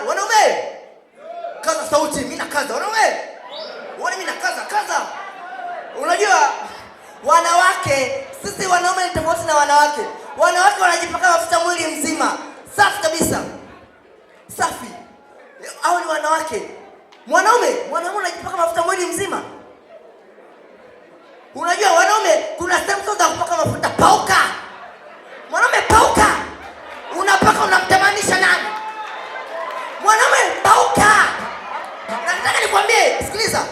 Wanaume, kaza sauti, mimi nakaza. Wanaume, uone mimi nakaza, kaza. Unajua wanawake, sisi wanaume ni tofauti na wanawake. Wanawake wanajipaka mafuta mwili mzima, safi kabisa, safi. Hao ni wanawake. Mwanaume unajipaka mafuta mwili mzima. Unajua wanaume kuna sehemu za kupaka mafuta, pauka. Mwanaume pauka, unapaka unamtamanisha nani? Mwanaume pauka. Nataka nikwambie, sikiliza.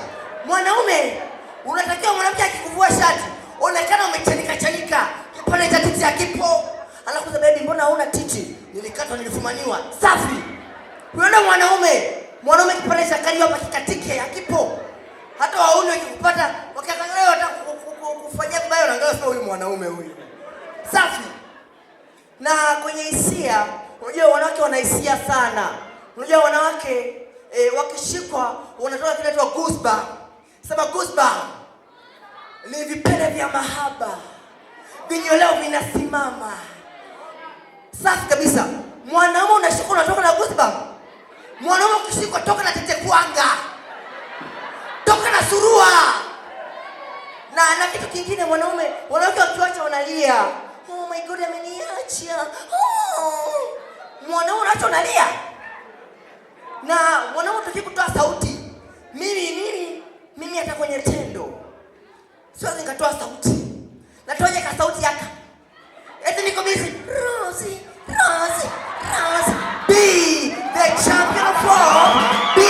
Mwanaume unatakiwa, mwanamke akikuvua shati onekana umechanika chanika, kipande cha titi hakipo, anakuza baby, mbona hauna titi? Nilikatwa, nilifumaniwa. Safi. Huyo ndo mwanaume. Mwanaume kipande cha kalio hapa kikatike, hakipo. Hata wauni wakikupata wakiangalia wataka kufanyia vibaya, unaangalia sasa, huyu mwanaume huyu. Safi. Na kwenye hisia, unajua wanawake wana hisia sana. Unajua wanawake wakishikwa wanatoka kile kinaitwa goosebump. Sema goosebump. Ni vipele vya mahaba, vinyoleo vinasimama. Safi kabisa. Mwanaume unashikwa unatoka na goosebump. Mwanaume ukishikwa toka na tetekwanga, toka na surua. Na kitu kingine mwanaume, wanawake wakiwacha wanalia, oh my God, ameniacha. Oh. Mwanaume unaacha unalia, na mwanaume utaki kutoa sauti. Mimi hata kwenye tendo siwezi nikatoa sauti, natoaje ka sauti yaka eti niko busy. Rosie, Rosie, Rosie, be the champion of all, be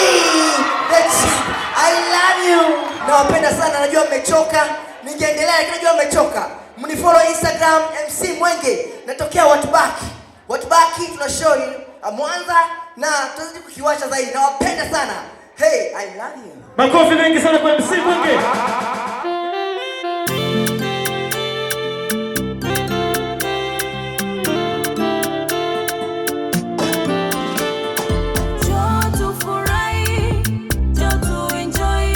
the champion. I love you, nawapenda sana, najua mmechoka, ningeendelea lakini najua mmechoka. Mnifollow Instagram MC Mwenge, natokea Watubaki. Watubaki tuna show Mwanza na tutazidi kukiwasha zaidi. Nawapenda sana. Hey, I love you. Makofi mengi sana kwa MC Mwenge. Njoo tufurahi, njoo tuenjoy,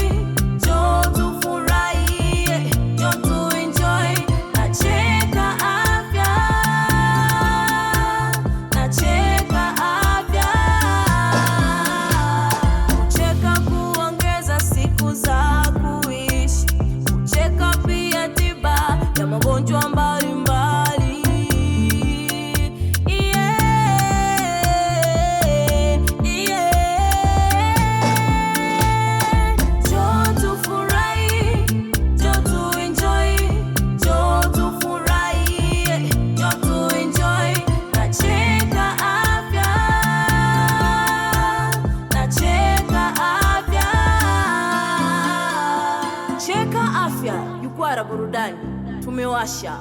njoo tufurahie, njoo tuenjoy. Nacheka afya, nacheka afya. Kucheka kuongeza siku za kuishi, kucheka pia tiba ya magonjwa mbalimbali. Yeah. Njoo tufurahi, njoo tuenjoy, njoo tufurahie, njoo tuenjoy. Nacheka afya, nacheka afya. Cheka Afya, jukwaa la burudani. Tumewasha.